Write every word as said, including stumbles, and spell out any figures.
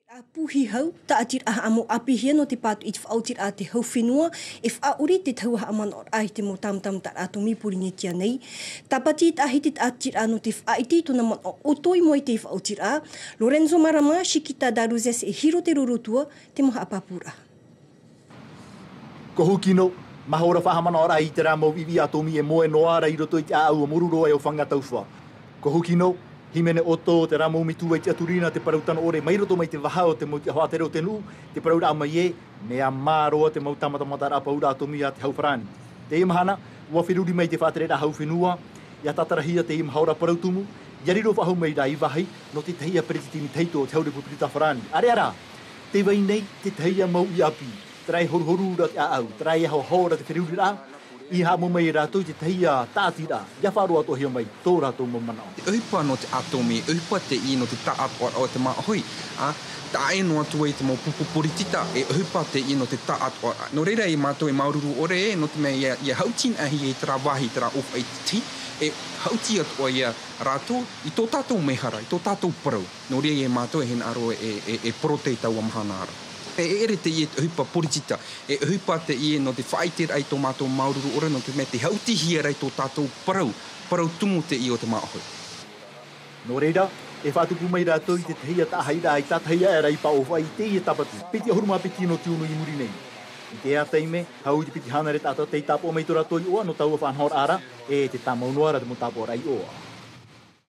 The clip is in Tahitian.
Pūhihau, tāʻatiraʻa haʻamau ʻāpīhia nō te pātoʻi i te faʻaotiraʻa a te hau fenua, e faʻaʻori te tahua haʻamanaʻoraʻa i te mau tāmatamataraʻa ʻātōmī Pōrīnetia nei. Tāpati tāʻahiti tāʻatiraʻa nō te faʻaʻite i tōna manaʻo ʻoto i mua i te faʻaotiraʻa. Lorenzo Marama, Chiquita Daruzes e Hiro Te Rorotua, te mau haʻapāpūraʻa. Ko Hukino, mahora faʻahaʻamanaʻoraʻa i terā mau ʻiʻi ʻātōmī e moe noa ra i roto i te ʻāʻau a Moruroa e ʻo Fanga Taufa. Ko Hukino, hīmene ʻoto o terā mau metua i tiʻaturi na te parau tano ʻore mai roto mai te vaha o te mau tiʻaho ʻātere o te nuʻu, te parauraʻa mai ē, mea mā roa te mau tāmatamataraʻa paura ʻātōmī a te hau farāni. Teie mahana, ʻua feruri mai te faʻatereraʻa hau fenua, ʻia tātarahia teie mahora parau tumu, ʻia riro faʻahou mai rā i vāhi, nō te tahia peretiteni tahito o te hau Repupirita Farāni. ʻĀreʻa rā, tē vai nei te tahia mau ʻāpī, terā e horuhoru ra te ʻāʻau, terā e ahoaho ra te feruriraʻa, i haʻamau mai e rātou i te tahia tāʻatiraʻa, ʻia faʻaroʻo atoʻahia mai tō rātou mau manaʻo. Te ʻohipa nō te ʻātōmī, ʻohipa teie nō te tāʻatoʻaraʻa o te māʻohi, ā, taʻa ʻē noa atu ai te mau pupu poritita, e ʻohipa teie nō te tāʻatoʻaraʻa. Nō reira, e mātou e māuruuru ʻore, nō te mea ʻia, ʻia haʻuti anaʻe ia i terā vāhi, terā ʻōfaʻi tītī, e haʻuti atoʻa ia rātou i tō tātou mehara, i tō tātou parau. Nō reira, e mātou e hinaʻaro e, e, e porote i taua mahana ra. E, e ʻere teie te ʻohipa poritita, e ʻohipa teie nō te faʻaʻiteraʻa i tō mātou māuruuru ʻore, nō te mea tē haʻutihia ra i tō tātou parau, parau tumu teie o te māʻohi. Nō reira, e faʻatupu mai rātou i te tahia taʻahiraʻa i tātahi aʻera i Paʻofaʻi i teie Tāpati, piti ʻahuru mā piti nō Tiunu i muri nei. I teie taime, hau i te piti hānere taʻata tei tāpaʻo mai tō rātou iʻoa nō taua faʻanahoraʻa ra, e tē tāmau noa ra te mau tāpaʻoraʻa iʻoa.